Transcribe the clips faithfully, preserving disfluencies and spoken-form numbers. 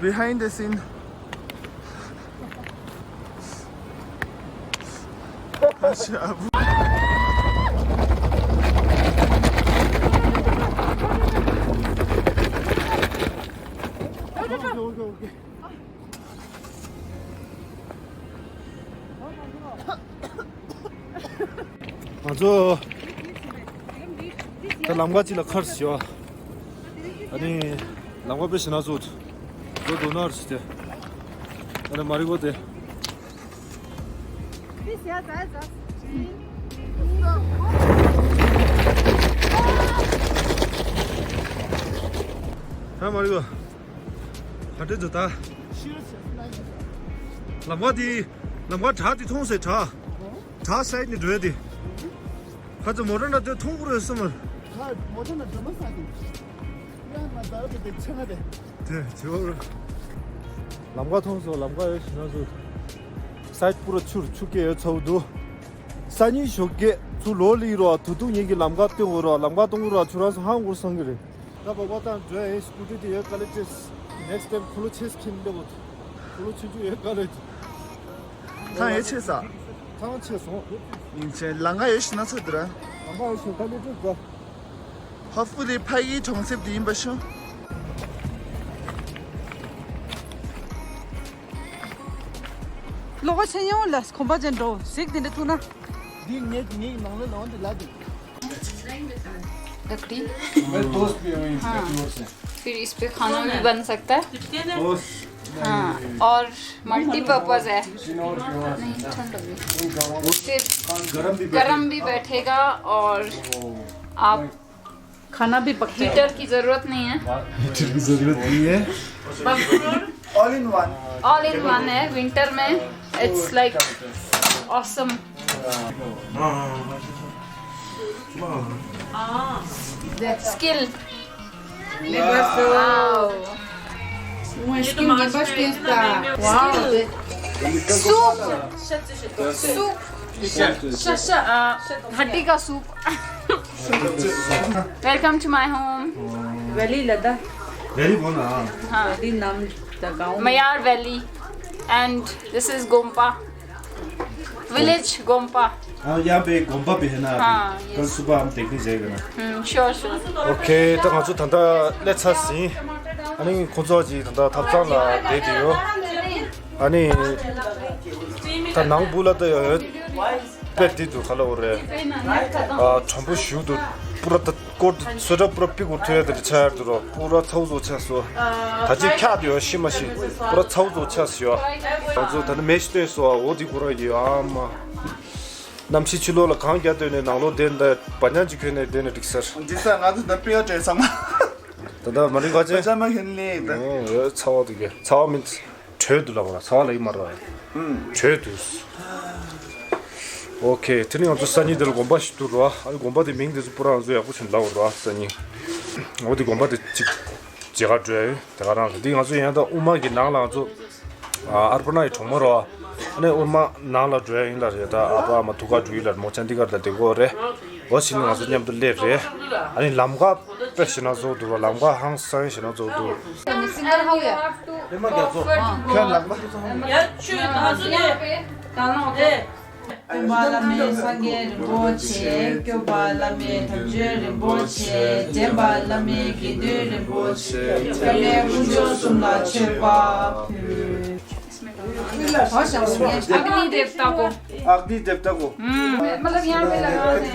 Behind the scene. ང་ཚོ་ད་ལམ་ཁ་ཅིག་ལ་ཁར་ཞོ། ཨ་ནི་ལམ་ཁ་དཔེ་ཞེ་ན་ཚོ་ཚོ་དོ་ནར་ཞིག་སྟེ། ཨ་ནི་མ་རི་གོ་དེ། ཧ་མ་རི་གོ། ཧ་ཏེ་ཛོ་ད། ལམ་ཁ་དེ། ལམ་ཁ་བྲག་དེ་མཐོང་སེ་བྲག་བྲག་སའི་ནས་འགྲོ་ཡ་དེ། ཁ་ཚ་མོ་ཊ་ན་དེ་མཐོང་གི་རེད་སོ་མ། ཁ་མོ་ཊ་ན་འགྲོ་མ་ས་དེ། ཡང་ང་ཟ་བ་དེ་ཆེ་ན་དེ། དེ་ཇོ། ལམ་ཁ་མཐོང་སོང་། ལམ་ཁ་ཡོད་ཤི་ན་སོ། སའི་པུ་ར་ཆུར་ཆུ་སྐྱེ་ཡོད་ཚ་བོ་འདུག་ས་ཉིན་ཞོགས་ཀས་ཚུར་ལོག་ལི་རོ། དུ་དུ་ངེད་ཀྱི་ལམ་ཁ་སྟོན་འོ་རོ། ལམ་ཁ་སྟོན་འོ་རོ། ཆུ་ར་སོ་ཧང་འོ་སང་གི་རེད། ད་བ་བ་དང་འགྲོ་ཡིན། སྐུ་ཊི་དེ་ཡོད་ག་ལེ་ཅེས། ནེགསི་ཊའིམ་ཁོ་ལོ་ཆེས་ཁྱིམ་འདེ་བོ། ཁོ་ལོ་ཆུ་ཆུ་ཡོད་ག་ལེ། ཐང་ཡོད་ཆེ་ས། ཐང་ཆེ་སོང་། ཡིན་ཆེ་ལང་ང་ཡོད་ཤི་ན་ཚོད་དུ་ར། ལང་ང་ཡོད་ཤི་ག་ལེ་ཅེས་ད། ཧོབ་ཕུ་ལི་ཕ་གིའི་གྲོང་གསེབ་དེ་ཡིན་པ་ཤོ། ལོག་ཆེན་ཡོང་ལ་གོམ་པ་ཅན་འགྲོ་ཟིག་དེ་འདྲ་ཐུག་ན། འདི་ངེད་ངེད་ནང་ལ་ལོང་དེ་ལ་དེ། लकड़ी। मैं दोस्त भी हूँ इसका, हाँ। जोर से। फिर इस पे खाना भी बन सकता है। दोस्त। हाँ, और मल्टीपर्पज है। नहीं, ठंड लग रही। फिर गरम भी बैठेगा। गरम भी बैठेगा और आप खाना भी पक जाएगा। हीटर की जरूरत नहीं है। हीटर की जरूरत नहीं है। All in one. All in one है। विंटर में it's like awesome. Skill. Wow. Skill. Soup. Soup. श- श- अ, हड्डी का soup. Welcome to my home. Valley lada. Valley bona. हाँ। Valley नाम का गाँव। मयार वैली। And this is गोम्पा। विलेज गोम्पा। हाँ, यहाँ पे गोम्पा भी है ना अभी। हाँ, यस। कल सुबह हम देखने जाएगा ना। हम्म, श्योर श्योर। ཨོ་ཁེ། ད་ང་ཚོ་ད་ལྟ་སླེབས་ཚར་ཟིན། ཨ་ནི་ཁོང་ཚོ་ཅིག་ད་ལྟ་ཐབ་ཚང་ལ་བསྡད་དེ་ཡོད། ཨ་ནི་ད་ནང་སྦུག་ལ་ད་ཡོད། དཔེ་དེ་འདུག་ག་ལ་འོ་རེད། ཨ། དྲོན་པོ་ཞུ་འདུག་པུ་ར་ད་སྐོར་དུ་སོ་ཏྲ་པུ་ར་པིག་གུར་ཐོས་ཡ་དེ་འདྲ་ཆགས་ཡ་འདུག་རོ། པུ་ར་ཚ་བོ་ཚོ་ཆགས་སོ། ད་ཅི་འཁྱག་དུ་ཡོད་ཤི་མ་ཤི། པུ་ར་ཚ་བོ་ཚོ་ཆགས་སོ་ཡོད། ང་ཚོ་ད་ནི་མེ་ཤི་སྟོན་སོ། འོ་དེ་ཁོ་ར་ཡོད་ཨ་མ། གནམ་གཤིས་ཕྱི་ལོགས་ལ་གངས་རྒྱག་སྟོན་ནས་ནང་ལོགས་བསྡད་འདི་བ་ཉང་ཅིག་གྱོན་ནས་བསྡད་ནས་འགྲིག་ས་རེད། འདི་ས་ང་ཚོ་ད་པེ་ཡོ་ཏྲེ་ཚང་མ། ད་ལྟ་མ་རིང་ག་ཅེ། ཚང་མ་ཧན་ལེ་ད། ཨོ་ཚ་བོ་དེ་ག་ཚ་བོ་མིན། དྲོད་འདུག་ལབ་པ་ར། ཚ་བ་ལ་ཡིན་མ་ར། ཨུམ། དྲོད་འདུག་ཨོ་ཁེ། དེ་ནི་ང་ཚོ་སང་ཉིན་དེ་ལ་དགོན་པ་ཞིག་འདུག་ར། ཨ་ནི་དགོན་པ་དེ་མིང་དེ་ཚོ་པུ་ར་ང་ཚོ་ཡག་པོ་ཞིག་ལབ་ར། སང་ཉིན། འོ་དེ་དགོན་པ་དེ་གཅིག་མཇལ་ཁ་འགྲོ་ཡ་ཡོད། དེ་ག་རང་རེད། འདི་ང་ཚོ་ཡང་ད་དབུ་མ་གི་ནང་ལ་ང་ཚོ་ཨ་ཨར་པ་ན་ཡི་གྲོང་མོ་ར། ཨ་ནི་དབུ་མ་ནང་ལ་འགྲོ་ཡ་ཡིན་ལ་རེད། ད་ཨ་ཕ་ཨ་མ་ཐུག་ག་འགྲོ་ཡི་ལ་མོ་ཅན་འདི་གར་ད་དེ་གོ་རེད། འོ་ཕྱིན་ནས་ང་ཚོ་མཉམ་དུ་སླེབས་རེད། ཨ་ནི་ལམ་ཁ་དཔེ་ཞེ་ན་བཟོ་འདུག་ར། ལམ་ཁ་ཧང་སང་ཞེ་ན་བཟོ་འདུག་ཁྱོད་ལག་པ། ཡ་ཆུ་ད་ཚོ་ནས། སྟོན་པ་བླ་མེད་སངས་རྒྱས་རིན་པོ་ཆེ། སྐྱོབ་པ་བླ་མེད་དམ་ཆོས་རིན་པོ་ཆེ། འདྲེན་པ་བླ་མེད་དགེ་འདུན་རིན་པོ་ཆེ། སྐྱབས་གནས་དཀོན་མཆོག་གསུམ་ལ་མཆོད་པ་ཕུལ། अग्नि देवता को। अग्नि देवता को। हम्म। मतलब यहाँ पे लगा दें।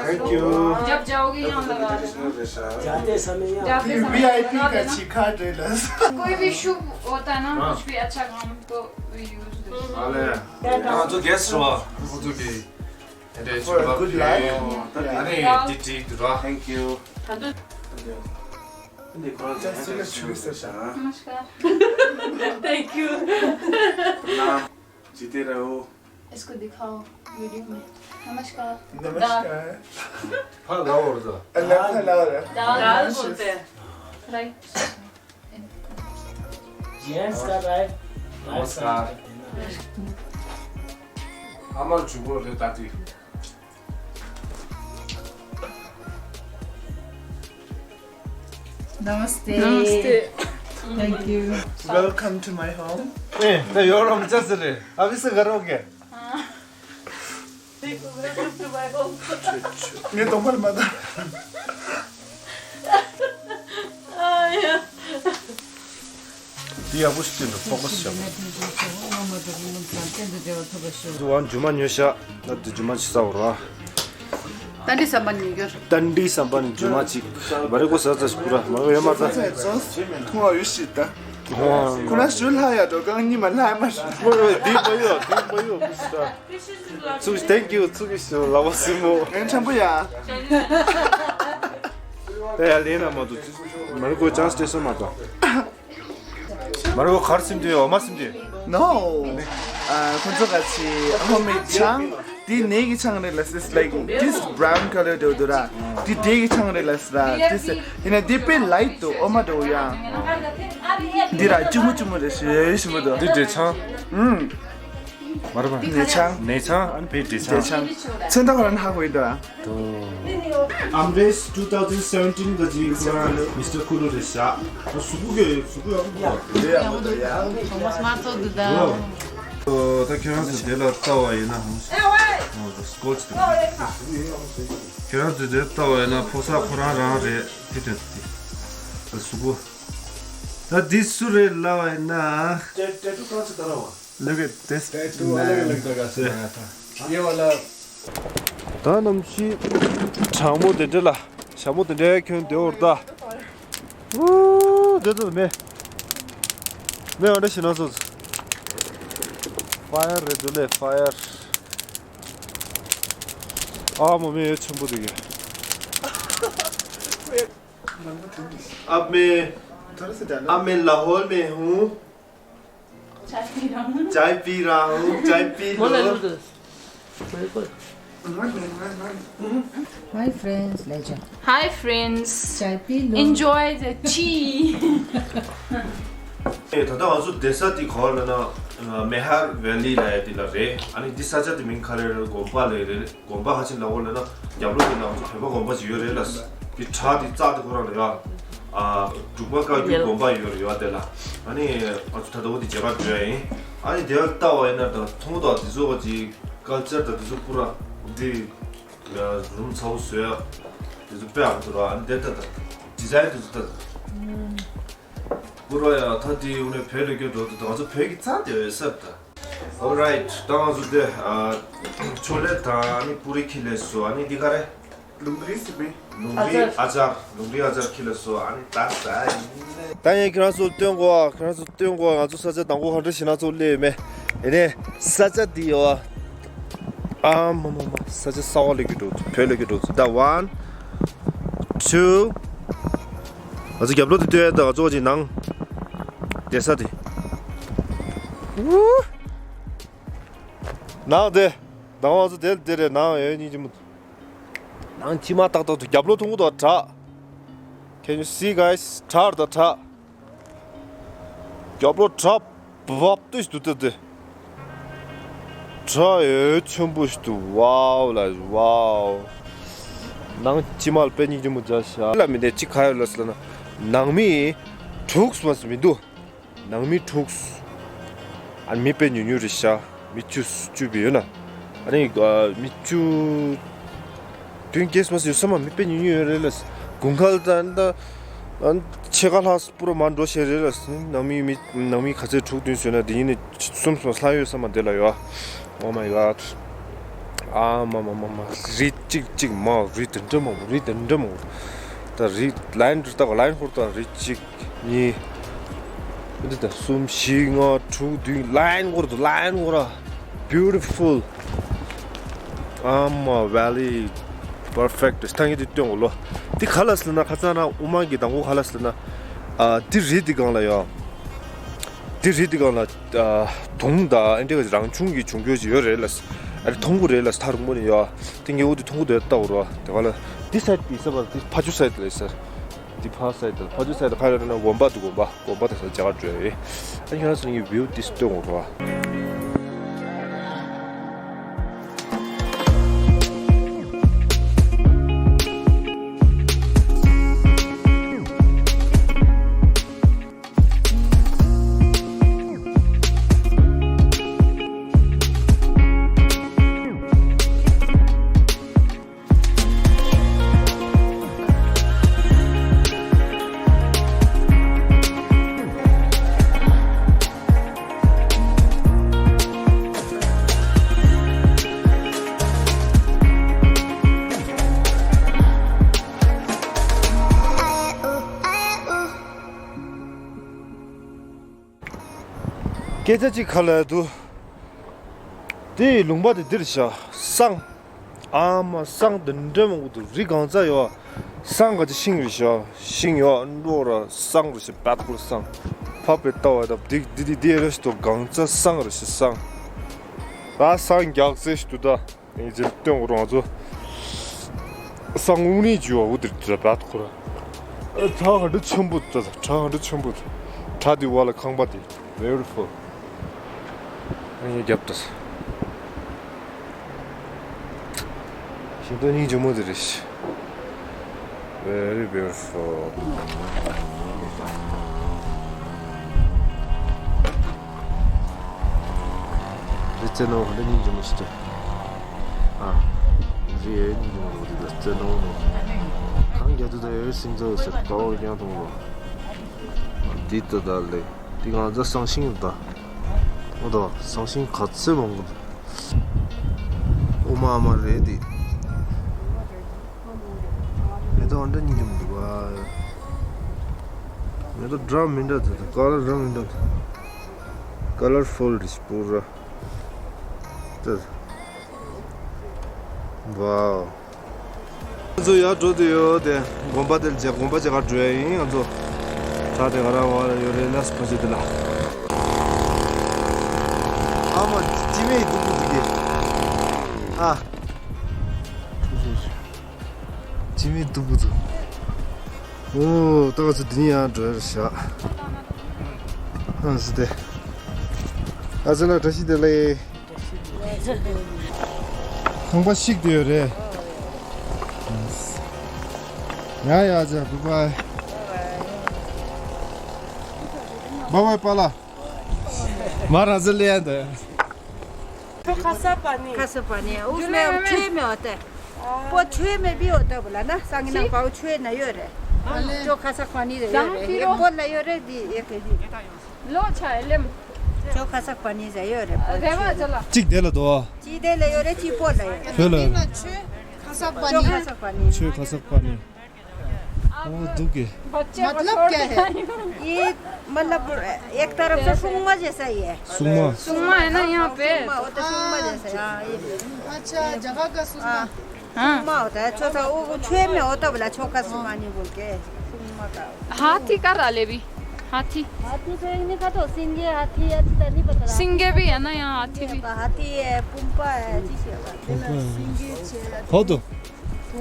Thank you। जब जाओगे यहाँ लगा देना। जाते समय यहाँ। जाते समय वीआईपी लगा का देना। शिखा टेलर्स। कोई भी शुभ होता है ना, हाँ। कुछ भी अच्छा काम तो वी यूज़ दिस। हाँ, ले। हाँ, तो गेस्ट हुआ। वो तो के। अरे, for a good life। अरे, हाँ। टी, टी, टी, हाँ। Thank you। हाँ, तो नमस्कार। नमस्कार। Thank you। प्रणाम। जीते रहो। इसको दिखाओ वीडियो में। नमस्कार। नमस्कार। हाँ, गाओ और दो। अलग हला हो रहा है। दाल बोलते हैं। राइट। जेंट्स का राइट। नमस्कार। आमाल छुगो ले ताती। नमस्ते। नमस्ते। Thank you. Welcome to my home. ཨེ། ད་ཡོད་རོགས་ཅག་ཟེར་རེད། ཨ་བི་སི་ག་རོགས་གེ། Welcome to my home. ངས་གདོང་པར་མ་བཏང་། ཨ་ཡ། འདི་ཡག་པོ་ཞིག་སྟོན་འདུག་ཕོ་ཁ་ཤོག་ཝང་རྒྱུ་མ་ཉོས་ཤག་ད་འདི་རྒྱུ་མ་ཅིག་ཟ་འོ་ར། ཏན་ཏིག་ཟམ་པ་ཉོས་རྒྱུར། ཏན་ཏིག་ཟམ་པ་ནས་རྒྱུ་མ་ཅིག་མ་རེད་གོ་ཟ་ཟ་ཞིག་པུ་ར་མ་རེད་ཡོད་མ་ཟ། ཐུང་བ་ཡོད་ཤི་ད། ཁོ་ན་ཞུ་ལྷ་ཡ་འགྲོ་གང་གཉིས་མ་ལྷ་མ་ཞུ། འདི་མ་ཡོད་འདི་མ་ཡོད་པུ་ཤི་ད། ཚུགས་thank you ཚུགས་ཀྱི་ཞུ་ལ་བ་སྲིན་མོ། ངན་ཁྲམ་པོ་ཡ། ད་ཡ་ལེན་ན་མ་འདུག་མ་རེད་གོ་ཅང་སྟེ་སོ་མ་ད། མ་རེད་གོ་གར་སིམ་དུ་ཡོད་མ་སིམ་དུ། No. ཨ་ཁོ་ཚོ་ག་ཚི་ཧོ་མེད་ཆང་། དེ་ནས་ཀྱི་ཆང་རེད་ལ་སི་like this brown color དུ་དུ་ར། དེ་དེ་གི་ཆང་རེད་ལ་སི་ར། དེ་སི་ཡིན་ན་དེ་དཔེ་light དུ་ཨོ་མ་དུ་ཡ། འདི་ར་ཅུ་མོ་ཅུ་མོ་རེད་ཞེ་ཞི་མོ་དུ། འདི་འདྲེ་ཆང་། ཨུམ། མ་རེད་པ། ནས་ཆང་། ནས་ཆང་ཨ་ནི་བེ་འདྲེ་ཆང་། འདྲེ་ཆང་། ཚོན་མདོག་ཁོ་རང་ཧ་གོ་ཡི་འདུག་ཨ། Amrest two thousand seventeen ག་ཅིག་ཁོ་རང་མི་སི་ཊར་ཁུ་ལུ་རེད་ཤག་གཟུགས་པོ་གི་གཟུགས་པོ་ཡག་པོ་འདུག་ཨ། ཡག་པོ་འདུག་ཡ། ཐོ་མ་སི་མ་ཚོགས་འདུག་ད། ཨོ། ད་ཁྱོད་རང་ཚོ་དེ་ལ་ལྟ་བ་ཡིན་ན་ཧང་སྐོར་ཅིག་འདུག་ཁྱོད་རང་ཚོ་དེ་ལྟ་བ་ཡིན་ན་ཕོ་གསར་ཁོ་རང་རང་རེད་དེ་དོན་དེ། ད་གཟུགས་པོ། ད་འདི་སུ་རེད་ལབ་པ་ཡིན་ན། ཏེ་ཏེ་ཏུ་གང་ཚོད་ད་ར་བ། Look at this man. ད་ནམ་ཞིག་གྲང་མོ་དེ་འདྲ་ལ་ཞྭ་མོ་དེ་འདྲ་ཁྱོད་དེ་འོར་ད། ཨུ་དེ་ཚོ་མེ་མེ་འོ་འདྲ་ཞིག་ན་སོ། Fire རེད་འདུག་ལེ་fire། ཨ་མོ་མེ་ཡོད་ཆེན་པོ་དེ་གི། अब मैं अब मैं लाहौर में हूँ। चाय पी रहा हूँ। चाय पी रहा हूँ चाय P low. Hi friends ལས་ཅན། Hi friends. चाय P low. Enjoy the tea. ད་ལྟ་ང་ཚོ་བསྡད་ས་དེ་ག་པར་ལབ་ན་མེ་ཧར་ཝེ་ལི་ལབ་ཡ་དེ་ལ་རེད། ཨ་ནི་འདི་ས་ཆ་དེ་མིང་ག་རེ་རེད་དགོན་པ་ལབ་ཡ་རེད། དགོན་པ་ཧ་ཅིང་ལ་འོ་ལ་ན་རྒྱབ་ལོགས་དེ་ལ་ང་ཚོ་བོད་པ་དགོན་པ་ཅིག་ཡོད་རེད་ལ། དེ་བྲག་དེ་རྩ་དེ་ཁོ་རང་རེད་ཡ། ཨ་འབྲུག་པ་བཀའ་བརྒྱུད་དགོན་པ་ཡོད་རེད་ཡ་དེ་ལ། ཨ་ནི་ང་ཚོ་ད་ལྟ་འོ་དེ་མཇལ་ཁ་འགྲོ་ཡ་ཡིན། ཨ་ནི་དེ་ལ་ལྟ་བ་ཡིན་ན་ད་མཐོང་དང་དེ་ཚོ་བ་ཅིག་ཀལ་ཅར་དང་དེ་ཚོ་པུ་ར་འདི་རུམ་ཚ་བོ་བཟོ་ཡ་དེ་ཚོ་དཔེ་ཡག་པོ་འདུག་ར། ཨ་ནི་དེ་ལྟ་ད་ཌི་ཛའིན་དེ་ཚོ་ད་པུ་ར་ཡ་ད་དེ་འོ་ནས་བོད་ལ་སྐྱོད་འགྲོ་དུས་ད་ང་ཚོ་བོད་ཀྱི་རྩ་དེ་བས་སབ་ད། Alright ད་ང་ཚོ་དེ་ཨ་ཆོ་ལེ་དང་ཨ་ནི་པུ་རི་ཁྱེར་སླེབས་སོང་། ཨ་ནི་འདི་ག་རེ། ལུང་རིགས་སི་པིན། ལུང་རིགས་ཨ་ཅར། ལུང་རིགས་ཨ་ཅར་ཁྱེར་སླེབས་སོང་། ཨ་ནི་ད་ས་ཡིན། ད་ངས་ཁྱེད་རང་ཚོ་སྟོན་གོ་ཁྱེད་རང་ཚོ་སྟོན་གོ་ང་ཚོ་ས་ཆ་དང་པོ་ག་འདྲ་ཞིག་ན་ཚོ་སླེབས་མེད། ཡིན་ནའི་ས་ཆ་འདི་ཡོད་ཨ། ཨ་མ་མ་མ་ས་ཆ་གསར་པ་སླེབས་ཀྱི་འདུག་བོད་སླེབས་ཀྱི་འདུག་ད་one two། ང་ཚོ་རྒྱབ་ལོགས་དེ་སྟོན་ཡ་ད་ང་ཚོ་གཅིག་ནང་བསྡད་ས་དེ། ཨུ། ནང་དེ། ནང་ང་ཚོ་དེ་དེ་རེད། ནང་ཡོད་སྙིང་རྗེ་མོ། ནང་ཁྱི་མ་ཏག་ཏག་ཏུ་རྒྱབ་ལོགས་མཐོང་གི་འདུག་བྲག Can you see guys? བྲག་རེད་ད་བྲག་རྒྱབ་ལོགས་བྲག་བབ་ཏུ་ཞིག་འདུག་ད་དེ། བྲག་ཡོད་ཆེན་པོ་ཞིག་འདུག་ཝའོ་ལ་ཝའོ། ནང་ཁྱི་མ་ལ་དཔེ་སྙིང་རྗེ་མོ་མཇལ་ཤག་ལ་མི་འདས་གཅིག་ག་ཡོད་ལ་ཟེར་ན། ནང་མི་དྲུག་མ་ཟིན་མི་འདུག་ནང་མི་དྲུག་ཨ་ནི་མི་དཔེ་ཉུང་ཉུང་རེད་ཤག་མི་བཅུ་བཅུ་བི་ཡོད་ན། ཨ་ནི་ཨ་མི་བཅུ་བདུན་བརྒྱད་མ་ཟིན་ཡོད་ས་མ་མི་དཔེ་ཉུང་ཉུང་ཡོད་རེད་ལ། དགུན་ཁ་ལ་ད་ད་ཕྱེད་ཀ་ལྷག་པུ་ར་མར་འགྲོ་བྱས་རེད་ལ། ནང་མི་མི་ནང་མི་ག་ཚད་དྲུག་བདུན་བཟོས་ན་དེ་ཡིན་ནི་གསུམ་གསུམ་ལྷག་ཡོད་ས་མ་དེ་ལ་ཡོད། Oh my god. ཨ་མ་མ་མ་མ་རི་གཅིག་གཅིག་མ་རི་དེ་འདྲ་མང་པོ་རི་དེ་འདྲ་མང་པོ། ད་རི་ལ་ཡིན་འདྲ་ལྟ་བ་ལ་ཡིན་ཧོར་ད་རི་གཅིག་གཉིས། འདི་ད་གསུམ་བཞི་ལྔ་དྲུག་བདུན་ལ་ཡིན་ཧོར་དུ་ལ་ཡིན་ཧོར་ཨ། Beautiful. ཨ་མ་valley perfect ཐང་གི་དེ་སྟོན་གོ་ལོ། དེ་ག་ལ་ཟེར་ན་ཁ་སང་ན་དབུ་མ་གི་དང་པོ་ག་ལ་ཟེར་ན། ཨ་དེ་རི་དེ་གང་ལ་ཡོད། དེ་རི་དེ་གང་ལ། དུང་དང་ཨེ་འདྲ་ག་རང་བྱུང་གི་བྱུང་རྒྱུ་ཅིག་ཡོད་རེད་ལ། ཨ་རི་མཐོང་གི་རེད་ལ་ཐག་རིང་པོ་ནས་ཡོད། དེ་ངས་འོ་དེ་མཐོང་གི་འདུག་ལྟ་བུ་རོ་དེ་ག་ལ། འདི་side དེ་ས་བར་དེ་ཕ་ཆུ་side ལ་ས། འདི་ཕ་side ལ་ཕ་ཆུ་side ལ་ཕ་རེ་ན་དགོན་པ་དུ་དགོན་པ་དགོན་པ་དེ་ས་རྒྱ་གར་འགྲོ་ཡ་རེད། ཨ་ཁྱོད་རང་ཚོ་ངས་view དེ་སྟོན་གོ་རོ། སྐད་ཆ་གཅིག་ག་ལ་འདུག་དེའི་ལུང་པ་དེ་འདིར་བཞག་སང་། ཨ་མ་སང་དེ་འདྲ་མང་པོ་འདུག་རི་གང་ཚ་ཡོད། སང་ག་ཅི་ཤིང་རེད་ཤག་ཤིང་ཡོད་འགྲོ་ར་སང་རེད་ཤག་བད་ཀུར་སང་། ཕ་པའི་ལྟ་བ་དང་དེ་དེ་དེ་དེ་རེད་ཤག་དོ་གང་ཚ་སང་རེད་ཤག་སང་། ད་སང་རྒྱག་ཚེ་ཤི་དུ་ད། ངས་རྗེས་སྟོན་འོ་རང་ཚོ་ས་ངུག་ནི་ཇུ་བ་འུ་དིར་དུ་ར་བད་ཁོ་ར། བྲག་ག་འདྲ་ཆེན་པོ་འདུག་བྲག་ག་འདྲ་ཆེན་པོ་འདུག་བྲག་འདི་བ་ལ་ཁང་པ་འདི་beautiful། ཨ་ཡེ་རྒྱབ་ཏུ་ཤིང་ཏོག་སྙིང་རྗེ་མོ་འདི་རེད། Very beautiful། རི་རྩེ་ནོ་འདི་སྙིང་རྗེ་མོ་ཞིག་རེད། ཨ། རི་ཨེ་སྙིང་རྗེ་མོ་འདི་རི་རྩེ་ནོ་ནོ། གང་རྒྱ་དུ་ད་ཨེ་སིང་ཛོ་ཟེར་དགའ་བོ་ཀྱང་མཐོང་བ། འདི་ལྟ་ད་ལེ། འདི་ང་ཚོ་སང་ཤིང་རེད་ད། འོ་ད་སང་ཤིང་ག་ཚོད་མང་པོ་འདུག་ཨོ་མ་ཨ་མ་རེད་དེ། མེ་ཏོག་འདྲ་གཉིས་ཀྱང་མི་འདུག་ག་མེ་ཏོག་འདྲ་མི་འདྲ་དེ་དང་ཀ་ལར་འདྲ་མི་འདྲ་དེ། ཀ་ལར་ཕུལ་རེད་པུ་ར། དེ། ཝའོ། ང་ཚོ་ཡར་འགྲོ་དུས་ཡོད་དེ་དགོན་པ་དེར་མཇལ་དགོན་པ་མཇལ་གར་འགྲོ་ཡ་ཡིན་ང་ཚོ། ད་དེ་ག་རང་བ་ཡོད་རེད་ལ་སི་ཕ་ཅི་དེ་ལ། ཨ་མ་ཅི་མེད་འདུག་གི་འདུག་གི་ཨ། ཅི་མེད་འདུག་གི་འདུག་ཨོ་ད་ང་ཚོ་འདི་ནས་ཡར་འགྲོ་ཡ་རེད་ཤག་ཨ་སི་དེ། ཨ་ཙི་ལ་བཀྲ་ཤིས་བདེ་ལེགས། ཁང་པ་བཤིག་བསྡད་ཡོད་རེད། ཡ་ཡ་ཇ་བྷའི་བྷའི། བྷའི་བྷའི་པཱ་ལགས། མ་ར་ཟི་ལེ་ཡ་འདི། तो खसा पानी। खसा पानी है, उसमें अब छुए में होता है। वो छुए में भी होता है बोला ना, सांगीना पाओ छुए नहीं हो रहे। जो खसा पानी रहे हो रहे, ये बोल नहीं हो रहे दी, ये के दी। लो छाए लेम। जो खसा पानी रहे हो रहे, रेवा चला। གཅིག་དེ་ལ་དོ། ཅི་དེ་ལ་ཡོད་རེད་ཅི་པོ་ལ་ཡོད་རེད། བོད་ལ་ཡོད་རེད། जो खसा पानी। जो खसा पानी। छुए खसा पानी। वो दुख है। बच्चे मतलब क्या है? ये मतलब एक तरफ से सुरमा जैसा ही है। सुरमा। सुरमा है ना यहाँ पे। सुरमा होता है, सुरमा जैसा है। हाँ, ये अच्छा, जगह का सुरमा। हाँ। हाँ। सुरमा होता है, छोटा वो, वो छुए में होता बोला, छोका सुरमा नहीं बोल के, सुरमा का। हाथी का डाले भी, हाथी। हाथी तो एक नहीं खाता, सिंगे हाथी या तो नहीं पता। सिंगे भी है ना यहाँ, हाथी भी। हाथी है, पुम्पा है, चीज़ है। पुम्पा है। हो तो। ཨ་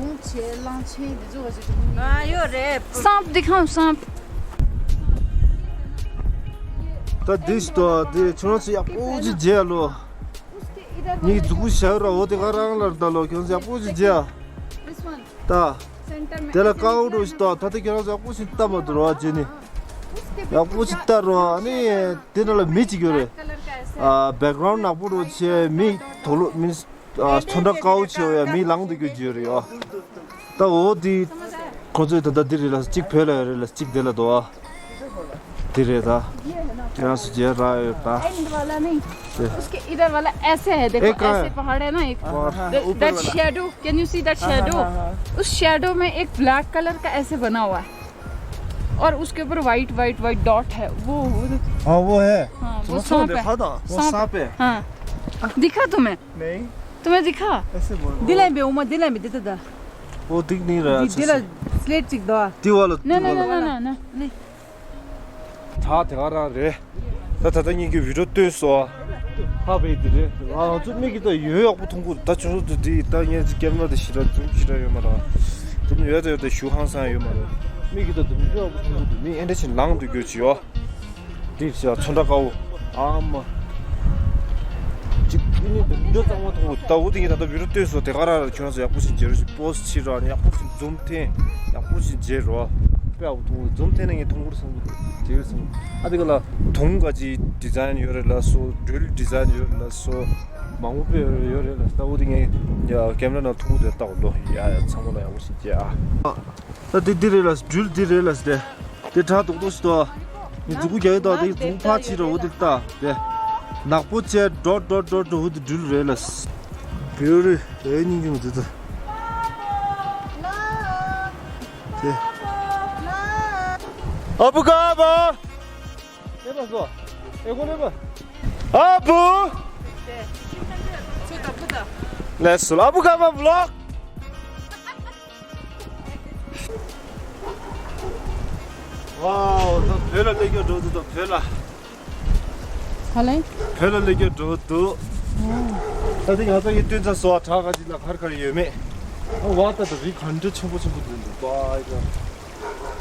ཡོད་རེད། सांप दिखाओ, सांप। ད་འདི་ཞིག་ཏོ་འདི་ཁྱོད་རང་ཚོ་ཡག་པོ་ཅིག་མཇལ་ལོ། ངའི་མཛུ་གུ་ཞར་ར་འོ་དེ་ག་རང་ལ་ད་ལོ་ཁྱོད་ཚོ་ཡག་པོ་ཅིག་མཇལ། ད། དེ་ལ་ཀའོ་འགྲོ་ཞིག་ཏོ་ད་ལྟ་ཁྱོད་རང་ཚོ་ཡག་པོ་ཞིག་ལྟ་མ་འདུག་རོ་བ་བྱས་ནས། ཡག་པོ་ཞིག་ལྟ་རོ་ཨ་ནི། དེ་ནང་ལ་མི་ཅིག་ཡོད་རེད། ཨ་བེག་གྷ་རའུན་ཌ་ནག་པོ་རོ་ཆེ་མི་དོ་ལོ་མི་ནི། ཨ་ཚོན་ཁྲ་དཀར་པོ་ཆེ་བ་ཡ་མི་ལངས་འདུག་རྒྱུ་ཅིག་ཡོད་རེད་ཡ། ད་འོ་དེ། ཁོ་ཚོས་ད་ལྟ་འདི་རེད་ལ་གཅིག་བོད་ལ་ཡོད་རེད་ལ་གཅིག་དེ་ལ་འདུག་ཨ། དེ་རེད་ད། དེ་རང་སུ་རྗེས་རག་ཡོད་ད། एंड वाला नहीं। उसके इधर वाला ऐसे है, देखो, एक कहाँ ऐसे है? पहाड़ है ना एक। हाँ, हाँ, हाँ, ऊपर that वाला। Shadow, can you see that shadow? हाँ, हाँ, हाँ। उस शैडो में एक ब्लैक कलर का ऐसे बना हुआ है। और उसके ऊपर व्हाइट व्हाइट व्हाइट डॉट है, वो, वो देखो। हाँ, वो है। हाँ, वो सांप है। वो सांप है। हाँ। दिखा तुम्हें? नहीं। तुम्हें दिखा? ऐसे बोल। दिलाई बे उमा, दिलाई बे देता दा। वो दिख नहीं रहा है। दिला स्लेट चिक दो। ती वाला, ना, ना, ना। नहीं। ད་དེ་ག་རང་རེད། ད་ད་ལྟ་ངེད་ཀྱི་བི་ཌིའོ་སྟོན་སོང་། ཧ་བའི་དེ་རེད། ང་ཚོ་མིག་གིས་ད་ཡོད་ཡག་པོ་མཐོང་གི་འདུག་ད་ཁྱོད་ཚོ་དེ་ད་ངས་ཀེམ་ར་དེ་ཞེ་དྲག་ཛུམ་ཞེ་དྲག་ཡོད་མ་རེད། ཛུམ་ཡོད་ད་ཡོད་ད་ཞུ་ཧང་སང་ཡོད་མ་རེད། མིག་གིས་ད་དེ་མི་ཡོད་ཡག་པོ་མཐོང་གི་འདུག་མི་ཨེ་འདྲ་ཞིག་ལངས་འདུག་རྒྱུ་ཅིག་ཡོད། དེ་ཞག་ཚོན་ཁྲ་དཀར་པོ། ཨ་མ། ཅིག་ཨི་ནི་འདི་འདྲ་གཙང་མ་མཐོང་གི་འདུག་ད་འུ་དེ་ངས་ད་ལྟ་བི་ཌིའོ་སྟོན་སོང་དེ་ག་རང་ར་ཁྱོད་རང་ཚོ་ཡག་པོ་ཞིག་མཇལ་རོགས་ཞིག་པོ་སི་ཊི་ཕྱིས་རོགས་ཨ་ནི་ཡག་པོ་ཞིག་ཛུམ་འཐེན་ཡག་པོ་ཞིག་མཇལ་རོགས། དཔེ་ཡག་པོ་མཐོང་གི་ཛུམ་འཐེན་ན་ངས་མཐོང་གི་རེད་བསམ་གི་འདུག་མཇལ་གི་རེད་བསམ་གི་འདུག་ཨ་དེ་ག་ལ་དུང་ག་ཅིག་ཌི་ཛའིན་ཡོད་རེད་ལ་སོ། སྦྲུལ་ཌི་ཛའིན་ཡོད་རེད་ལ་སོ། མང་པོ་དཔེ་ཡོད་རེད་ལ་ད་འུ་དེ་ངས་ཡ་ཀེམ་ར་ནང་མཐོང་གི་འདུག་ལྟ་བ་ལོ། ཡ་ཡ་ཚང་མ་ལ་ཡག་པོ་ཞིག་མཇལ་ཨ། ད་འདི་འདི་རེད་ལ་སྦྲུལ་འདི་རེད་ལ་སྟེ། དེ་དྲག་ཏོག་ཏོག་ཞིག་འདུག་ངས་མཛུ་གུ་རྒྱག་གི་འདུག་དེ་མཛུ་གུ་ཕར་ཕྱིན་རོགས་འོ་དེ་ལྟ་དེ། ནག་པོ་བྱས་ཌོཊ་ཌོཊ་ཌོཊ་འོ་དེ་སྦྲུལ་རེད་ལ། བེའུ་རི་རེད་སྙིང་རྗེ་མོ་དེ་ཚོ། དེ། ཨ་བུ་ག་བ། དེ་པ་སོ། ཨ་བུ། ལགས་སོ། ཨ་བུ་ཁ་མ་བློག་ཝའོ། ད་བོད་ལ་སླེབས་རྒྱུ་འགྲོ་འདུག་ད་བོད་ལ། ཧ་ལས། བོད་ལ་སླེབས་རྒྱུ་འགྲོ་འདུག་ད་ལྟ་ང་ཚོ་ཡི་སྟོན་ས་སོ་བ་བྲག་ག་ཅིག་ལ་གར་གར་ཡོད་མེད། ཨ་བ་ད་ད་རི་ག་འདྲ་ཆེན་པོ་ཆེན་པོ་འདུག་འདུག་ད་ཨི་ཀ་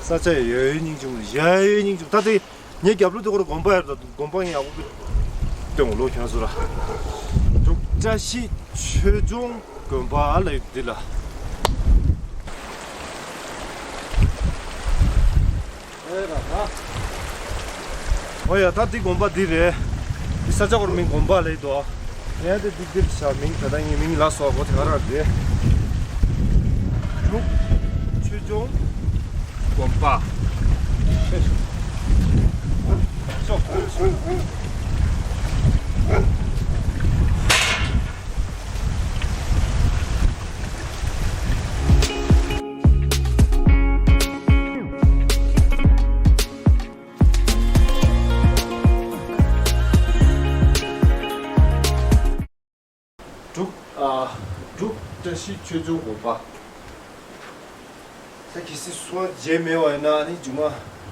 ས་ཆ་ཡ་ཡོད་སྙིང་རྗེ་མོ། ཡ་ཡོད་སྙིང་རྗེ་མོ། ད་ལྟ་ངའི་རྒྱབ་ལོགས་དེ་ཁོ་ར་དགོན་པ་ཡར་ད་དགོན་པ་ཡག་པོ་སྟོན་ལོ་ཁྱོད་ཚོ་ར། འབྲུག་བཀྲ་ཤིས་ཆོས་འབྱུང་དགོན་པ་ལ་ཡོད་འདི་ལ། ཨོ་ཡ། ད་འདི་དགོན་པ་འདི་རེད། འདི་ས་ཆ་སྐོར་མིང་དགོན་པ་ལས་དོ། ངས་དེ་འདི་འདིར་བྱ་མིང་ད་ལྟ་ངའི་མིང་ལ་སོགས་པ་དེ་ག་རང་རེད། འབྲུག་ཆོས་འབྱུང་དགོན་པ། ཤོག་འབྲུག་ཨ། འབྲུག་བཀྲ་ཤིས་ཆོས་འབྱུང་དགོན་པ། ད་གལ་སྲིད་སོ་མཇལ་མེད་པ་ཡིན་ན་ཨ་ནི་མཇུག་མ་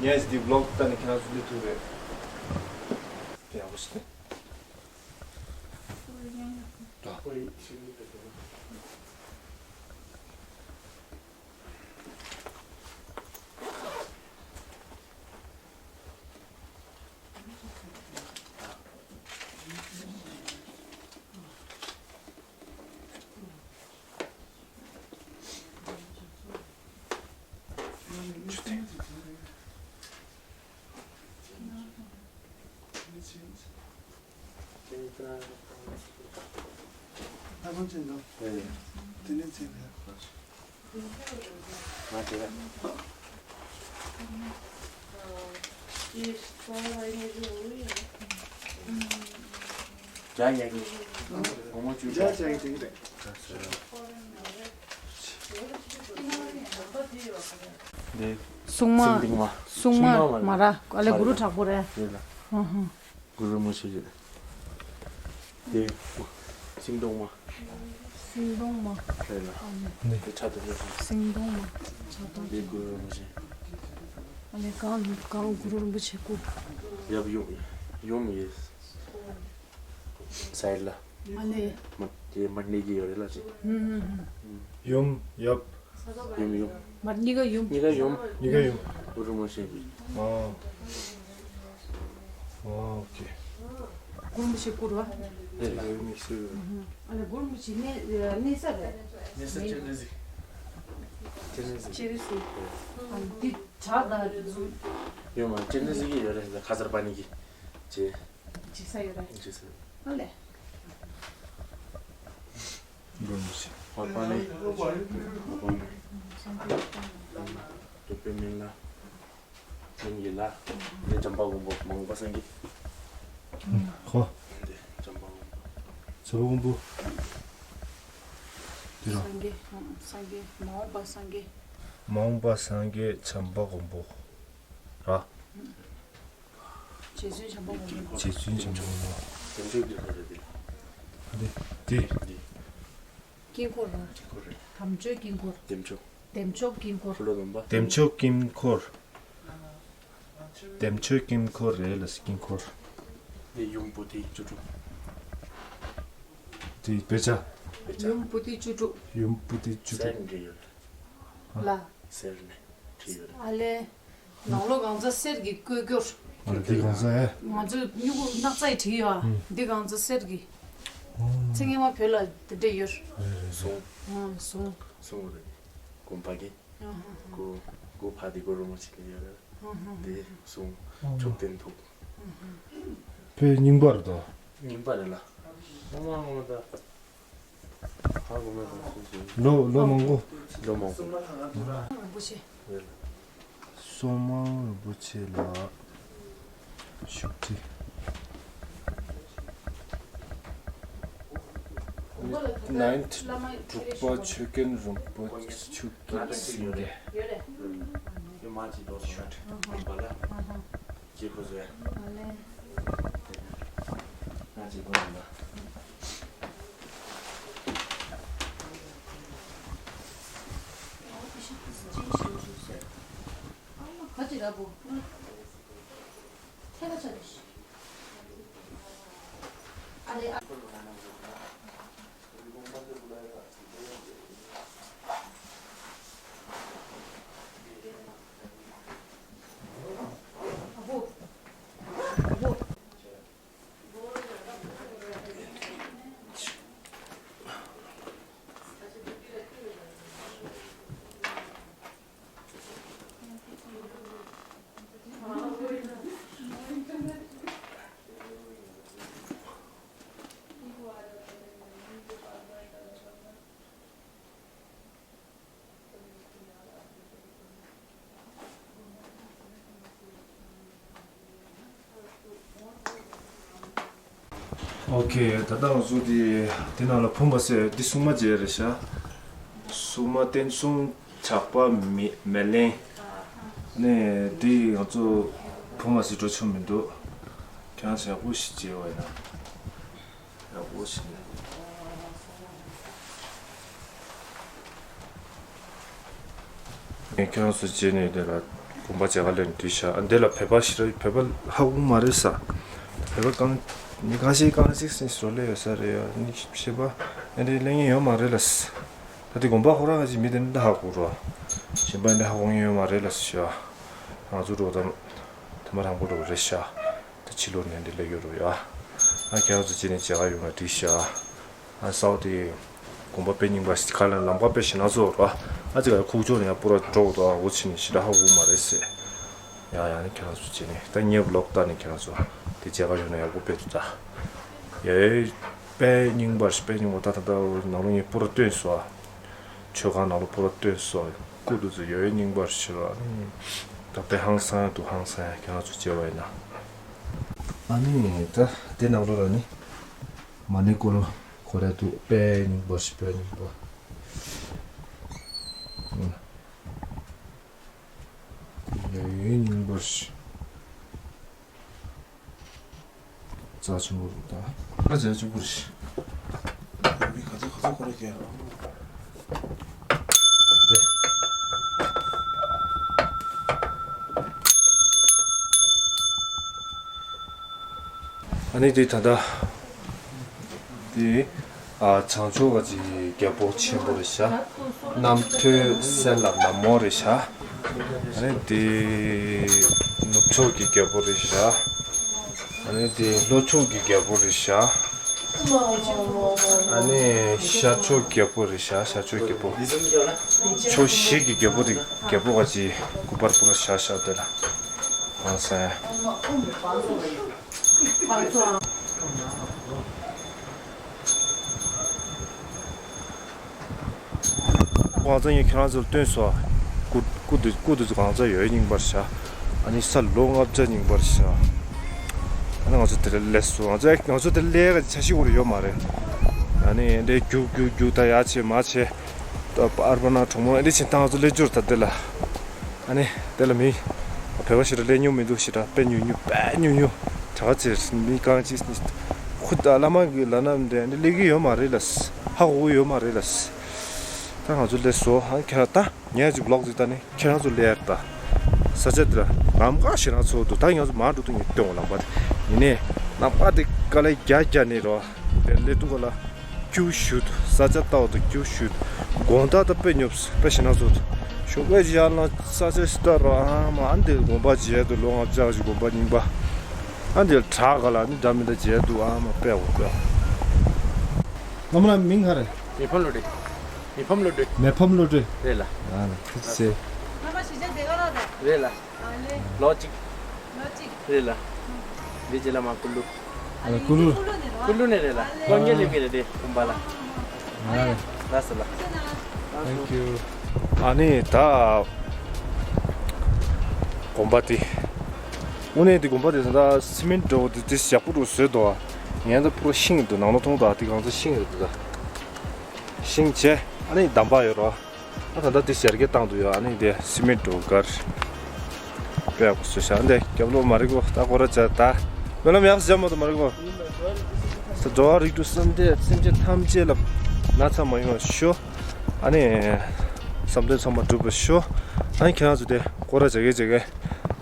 ངས་འདི་བི་ལོག་ལྟ་ནས་ཁྱེད་རང་ཚོ་སླེབས་ཐུབ་རེད། དེ་ཡག་པོ་ཞིག་རེད། སྲུང་མ། སྲུང་མ་མ་ར། ཨ་ལེ་གུ་རུ་དྲག་པོ་རེད། ཧུ་ཧུ། གུ་རུ་རིན་པོ་ཆེ་རེད། དེ་སེང་གདོང་མ། སེང་གདོང་མ། རེད་ལ། དེ་ཕྱག་རྡོར་རེད། སེང་གདོང་མ། ཕྱག་རྡོར། དེ་གུ་རུ་རིན་པོ་ཆེ། ཨ་ལེ་གང་གང་གུ་རུ་རིན་པོ་ཆེ་སྐུ། ཡབ་ཡུམ་ཡུམ་ཡིན། ས་ཡི་ལ། ཨ་ལེ། མ་དེ་མ་གནས་ཀྱི་ཡོད་རེད་ལ་ཅི། ཧུམ་ཧུམ་ཧུམ། ཡུམ་ཡབ། ཡུམ་ཡུམ། མ་གཉིས་ཀ་ཡུམ། གཉིས་ཀ་ཡུམ། གཉིས་ཀ་ཡུམ། གུ་རུ་རིན་པོ་ཆེ་གི། ཨོ། ཨོ་ཨོ་ཀེ། གུ་རུ་རིན་པོ་ཆེ་སྐུ་རུ་བ། རེད་ལ། ཨ་ལེ་གུ་རུ་རིན་པོ་ཆེ་གནས་གནས་ས་རེད། གནས་ས་སྤྱན་རས་གཟིགས། སྤྱན་རས་གཟིགས། སྤྱན་རས་གཟིགས། ཨ་འདི་བྲག་དང་འཛུམ། ཡོད་མ་སྤྱན་རས་གཟིགས་ཀྱི་ཡོད་རེད་ལ་ཁ་སར་པ་ནི་གི། ཅེ། འཇིགས་ས་ཡོད་རེད། འཇིགས་ས་ཡོད། ཨ་ལེ། འགྲོ་མི་ཤེས། ཧོར་པ་ནི། ཧོར་པ་ནི། སྟོད་པའི་མིང་ལ། མིང་ཡིན་ལ། འདི་བྱམས་པ་མགོན་པོ་མ་འོངས་པ་སངས་རྒྱས། ཧོ། འདི་བྱམས་པ་མགོན་པོ། བྱམས་པ་མགོན་པོ། འདི་རོ། སངས་རྒྱས། སངས་རྒྱས་མ་འོངས་པ་སངས་རྒྱས། མ་འོངས་པ་སངས་རྒྱས་བྱམས་པ་མགོན་པོ། ར། རྗེ་བཙུན་བྱམས་པ་མགོན་པོ། རྗེ་བཙུན་བྱམས་པ་མགོན་པོ། དམ་ཆོས་དཀྱིལ་འཁོར་རེད་དེ། འདི་འདི། དཀྱིལ་འཁོར་ར། དཀྱིལ་འཁོར་རེད། དམ་ཆོས་དཀྱིལ་འཁོར། བདེ་མཆོག་བདེ་མཆོག་དཀྱིལ་འཁོར། འཁོར་ལོ་སྡོམ་པ། བདེ་མཆོག་དཀྱིལ་འཁོར། བདེ་མཆོག་དཀྱིལ་འཁོར་རེད་ལ་དཀྱིལ་འཁོར། འདི་ཡུམ་པོ་ཏི་བཅུ་དྲུག་འདི་དཔེ་ཆ། དཔེ་ཆ། ཡུམ་པོ་ཏི་བཅུ་དྲུག་ཡུམ་པོ་ཏི་བཅུ་དྲུག་སེར་འདྲེས་ཡོད་རེད། ལ། སེར་ནས་བྲིས་ཡོད་རེད། ཨ་ལེ། ནང་ལོགས་གང་ཚ་གསེར་གྱི་བཀོད་སྐྱོར། ཨ་ལེ་འདི་གང་ཚ་ཨེ། ང་ཚོས་སྨྱུ་གུ་སྣག་ཚ་ཡི་བྲིས་ཡོད་ཨ། ཨུམ། འདི་གང་ཚ་གསེར་གྱི། ཨོ། ཚེ་སྔོན་མ་བོད་ལ་དེ་འདྲ་ཡོད། རེད་རེད་རེད། སོང་། ཨ་སོང་། སོང་རེད། དགོན་པ་གི། ཨ་ཧ་ཧ། གོ་གོ་ཕ་དེ་གོ་རུ་མ་ཆེ་ནས་ཡོད་རེད། ཨ་ཧ་ཧ། དེ་སོང་། ཨོ། མཆོད་རྟེན་ཐོག་བོད་རྙིང་པ་རེད་དོ། རྙིང་པ་རེད་ལ། ཨོ་མ་ཨོ་མ་ད། ཧ་གོ་མེད་དོ་སུ་སུ། ལོ་ལོ་མང་པོ། ལོ་མང་པོ། རིན་པོ་ཆེ། རེད་ལ། སོ་མང་རིན་པོ་ཆེ་ལ་བཞུགས་ཁྲི། Ninth དྲུག་པ་ཆོས་རྒྱལ་རིན་པོ་ཆེ་ཆོས་ཀྱི་སེང་གེ། ཡོད་རེད། ཡོད་མ་ཅི་དོ་སོང་ཨ། ཨ་ཧ། ཨ་ཧ། ཅི་ཁོ་ཟེར། ཨ་ལེ། ཨོ་ཁེ། ད་ལྟ་ང་ཚོ་དེ་དེ་ནང་ལ་བུམ་པ་ཟེར་དེ་སྲུང་མ་བྱས་རེད་ཤག་སྲུང་མ་བསྟན་སྲུང་ཇག་པ་མེ་མེ་ལེན་ནས་དེ་ང་ཚོ་བུམ་པ་ཟེར་འགྲོ་ཆོག་མི་འདུག་ཁྱེད་རང་ཚོ་ཡག་པོ་ཞིག་བྱས་པ་ཡིན་ན། ཡག་པོ་ཞིག་ནས། ངས་ཁྱེད་རང་ཚོ་རྗེས་ནས་འདི་ལ་དགོན་པ་མཇལ་ཁ་ལེན་དུས་ཤག་འདི་ལ་བོད་པ་ཞིག་ར་བོད་པ་ཧ་གོ་མ་རེད་ས། བོད་པ་གང་མི་གང་ཞིག་གང་ཞིག་སྲིད་སོ་ལེ་ཡོད་ས་རེད་ཡ་ནི་ཞེས་པ་ཨེ་འདྲའི་གླེང་ངེས་ཡོད་མ་རེད་ལ་ས། ད་དེ་དགོན་པ་ཁོ་རང་ག་ཅིག་མི་དེ་འདི་ཧ་གོ་རོ། གཞན་པ་འདི་ཧ་གོ་ངེས་ཡོད་མ་རེད་ལ་ས་ཞེས་པ། ང་ཚོ་འགྲོ་དང་དེ་མ་རང་པོ་འགྲོ་རེད་ཤག་ད་ཕྱི་ལོགས་ནས་འདི་སླེབས་ཡོད་རེད་ཡ། ཨ་ཁྱེད་རང་ཚོ་ཅི་ནས་མཇལ་ཁ་ཡོང་ན་འགྲིག་ཤག་ཨ་སའོ་དེ་དགོན་པ་དཔེ་རྙིང་པ་ཞིག་ཁ་ལ་ལམ་ཁ་དཔེ་ཞེ་ན་ཚོ་ར། ཨ་ཅི་ག་ཁུག་ཀྱོག་ནས་ཡང་པོ་ར་འགྲོ་དང་འོ་ཕྱི་ནས་ཞེ་དྲག་ཧ་གོ་མ་རེད་ཟེར། ཡ་ཡ་ནི་ཁྱེད་རང་ཚོ་ཅི་ནས་ད་ངས་བློག་ལྟ་ནས་ཁྱེད་རང་ཚོ་དེ་མཇལ་ཁ་ཡོང་ན་ཡག་པོ་དཔེ་འདུག་ད། ཡ་ཡ་དཔེ་རྙིང་པ་ཞིག་དཔེ་རྙིང་པ་ད་ད་ད་ནང་ལོ་ངས་པོ་ར་སྟོན་སོ་ཨ། མཆོད་ཁང་ནང་ལ་པོ་ར་སྟོན་སོ། སྐུ་དུ་ཚོ་ཡོད་རྙིང་པར་ཞེས་པ། ད་དཔེ་ཧང་སང་འདུག་ཧང་སང་ཁྱེད་རང་ཚོ་མཇལ་བ་ཡིན་ན། ཨ་ནི་ད་དེ་ནང་ལོགས་ལ་ནི་མ་ཎི་སྐོར་ལ་ཁོ་ར་འདུག་དཔེ་རྙིང་པར་ཞེས་དཔེ་རྙིང་པ། ཡོད་རྙིང་པར་ཞེས། རྩ་ཆེན་པོ་རུ་དང་། ཨ་ཅེ་ཅུ་པུ་རི། མི་ག་ཚོད་ག་ཚོད་ཁོ་རེ་སྐྱེལ་རོགས། དེ། ཨ་ནི་དེ་ད་ལྟ། དེ། ཨ་བྱང་ཕྱོགས་ཀྱི་རྒྱལ་པོ་ཆེན་པོ་རེད་ཤག་རྣམ་ཐོས་སྲས་ལ་ན་མོ་རེད་ཤག་ཨ་ནི་དེ་ནུབ་ཕྱོགས་ཀྱི་རྒྱལ་པོ་རེད་ཤག་ཨ་ནི་དེ་ལྷོ་ཕྱོགས་ཀྱི་རྒྱལ་པོ་རེད་ཤག་ཨ་ནི་ཤར་ཕྱོགས་རྒྱལ་པོ་རེད་ཤག་ཤར་ཕྱོགས་རྒྱལ་པོ། ཕྱོགས་བཞི་གི་རྒྱལ་པོ་དེ་རྒྱལ་པོ་ག་ཅི་སྐུ་པར་པུ་ར་ཤག་ཤག་དེ་ལ་ཨང་སན། གང་ཚ་ཡིན་ཁྱེད་རང་ཚོར་སྟོན་སོ། སྐུ་སྐུ་དུ་སྐུ་དུ་གང་ཚ་ཡོད་རྙིང་པར་བྱ། ཨ་ནི་ས་ལོ་ལྔ་བརྒྱ་རྙིང་པར་བྱ། ཨ་ནི་ང་ཚོ་དེ་ལ་སླེབས་སོ། ང་ཚོ་ང་ཚོ་དེ་ལ་སླེབས་ཀ་འཆར་གཞི་འོར་ཡོད་མ་རེད། ཨ་ནི་འདྲའི་རྒྱུག་རྒྱུག་རྒྱུག་ད་ཡ་བྱེད་མ་བྱེད། ད་ཨར་བ་ན་གྲོང་མོ་འདི་ཕྱིན་ཐང་ཚོ་ལས་འབྱོར་ད་འདི་ལ། ཨ་ནི་དེ་ལ་མི་བོད་པ་ཞིག་ལ་ལས་ཉུང་མི་འདུག་ཞེ་དྲག་དཔེ་ཉུང་ཉུང་དཔེ་ཉུང་ཉུང་གྲགས་ཆེ་མི་གང་ཅི་ཁུ་ད་བླ་མ་གི་ལ་ན་འདི་འདི་ལས་ཀྱི་ཡོད་མ་རེད་ལ། ཧ་གོ་གི་ཡོད་མ་རེད་ལ། ད་ང་ཚོ་ལས་བཟོ་ཧ་ཁྱེད་རང་ད་ཉལ་ཅིག་ལོག་ཅིག་ད་ནི་ཁྱེད་རང་ཚོ་ལས་ད་ས་ཆ་འདི་ལ་ནམ་མཁའ་ཞེ་དྲག་ཚོ་འདུག་ད་ང་ཚོ་མ་འགྲོ་དུས་ངས་སྟོན་འོ་ལམ་པ་དེ་ཡིན་ནས་ནམ་མཁའ་དེ་དཀའ་ལས་རྒྱ་རྒྱ་ནས་རོ་དེ་ལས་དུ་ག་ལ། ཀྱུ་ཤུད་ས་ཆ་ལྟ་བ་དང་ཀྱུ་ཤུད་དགོང་དག་ད་དཔེ་ཉོབ་དཔེ་ཞེ་ན་ཚོ་ཞུགས་པའི་ཡར་ལ་ས་ཆ་ཞིག་ལྟ་རོགས་ཨ་མ་ཨ་འདི་དགོན་པ་མཇལ་དུ་ལོ་ལྔ་བརྒྱ་ཞིག་དགོན་པ་རྙིང་པ་ཨ་འདི་བྲག་ག་ལ་ནི་འདྲ་མི་འདྲ་མཇལ་དུ་ཨ་མ་དཔེ་འོ་དཔེ་འོ། ལོ་མ་ལ་མིང་ག་རེ། མི་ཕམ་བློ་གྲོས། མི་ཕམ་བློ་གྲོས། མི་ཕམ་བློ་གྲོས། རེད་ལ། ཨ་ལ་ཁུ་ཚེ། རེད་ལ། ལོ་གཅིག་རེད་ལ། འདི་རྗེས་ལ་མ་ཀུ་ལུ། ཨ་ཀུ་ལུ། ཀུ་ལུ་ནས་རེད་ལ། ཀོང་རྒྱལ་སླེབས་ཀྱི་རེད་དེ་དགོན་པ་ལ། ལགས་སོ་ལ། Thank you. ཨ་ནི་ད་དགོན་པ་དེ། དངོས་གནས་དེ་དགོན་པ་དེ་ད་སི་མེན་འདྲ་བོ་དེ་དེ་ཡག་པོ་འདྲ་བཟོས་འདུག་ངས་ད་ཕུ་རོ་ཤིང་འདུག་ནང་ལོ་མཐོང་དང་དེ་གང་ཚ་ཤིང་རེད་འདུག་ད་ཤིང་བྱས་ཨ་ནི་འདམ་པ་ཡོད་རོ། ཨ་ད་ལྟ་དེ་ཞལ་གྱི་བཏང་འདུག་ཡ། ཨ་ནི་དེ་སི་མེན་འགྲོ་གར་དཔེ་ཡག་པོ་བཟོས་ཤག་འདི་རྒྱབ་ལོགས་མ་རིག་གོ་ད་ཁོ་ར་བྱ་ད་སྨོན་ལམ་ཡག་བྱ་མ་ད་མ་རིག་གོ། འགྲོ་བ་རིགས་དྲུག་བསམ་གཏན་སེམས་ཅན་ཐམས་ཅད་ལ་ན་ཚ་མ་ཡོང་བ་ཤོག་ཨ་ནི་བསམ་དོན་ཚང་མ་འགྲུབ་པ་ཤོག་ཨ་ནི་ཁྱེད་རང་ཚོ་དེ་སྐོར་ར་བྱེད་གེ་བྱེད་གེ།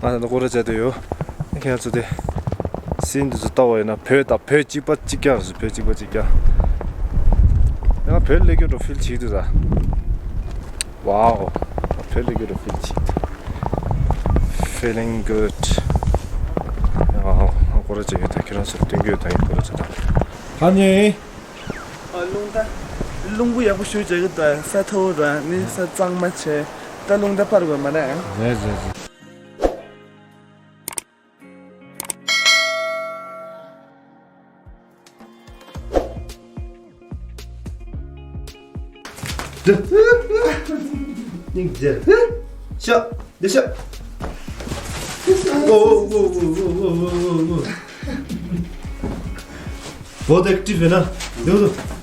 ང་ད་ནི་སྐོར་ར་བྱས་བསྡད་ཡོད། ཁྱེད་ཚོ་དེ་སིན་འདི་ཚོ་ལྟ་བ་ཡིན་ན་བོད་དང་བོད་གཅིག་པ་གཅིག་རྐྱང་རེད། བོད་གཅིག་པ་གཅིག་རྐྱང་། ང་བོད་སླེབས་རྒྱུ་འདྲ་ཕིལ་བྱེད་འདུག་ད། Wow. བོད་སླེབས་རྒྱུ་འདྲ་ཕིལ་བྱེད་འདུག Feeling good. ཡང་སྐོར་ར་བྱེད་ཡོད་ད། ཁྱེད་རང་ཚོར་སྟོན་རྒྱུ་ཡོད་ད། ཡིན་སྐོར་ར་བྱེད་ད། ཧ་ནི། ཨ་རླུང་རྟ། རླུང་བུ་ཡག་པོ་ཞུ་བྱེད་ཀྱི་ད། ས་མཐོ་བོ་ར་ནི་ས་གཙང་མ་བྱས། ད་རླུང་རྟ་སྤར་དགོས་མ་རེད། རེད་རེད་རེད། སྙིང་རྗེ། ཤ། འདི་ཤ། ཨོ་ཨོ། བོད་ཨེག་ཊིབ་ཡིན་ན། འདི་འདུག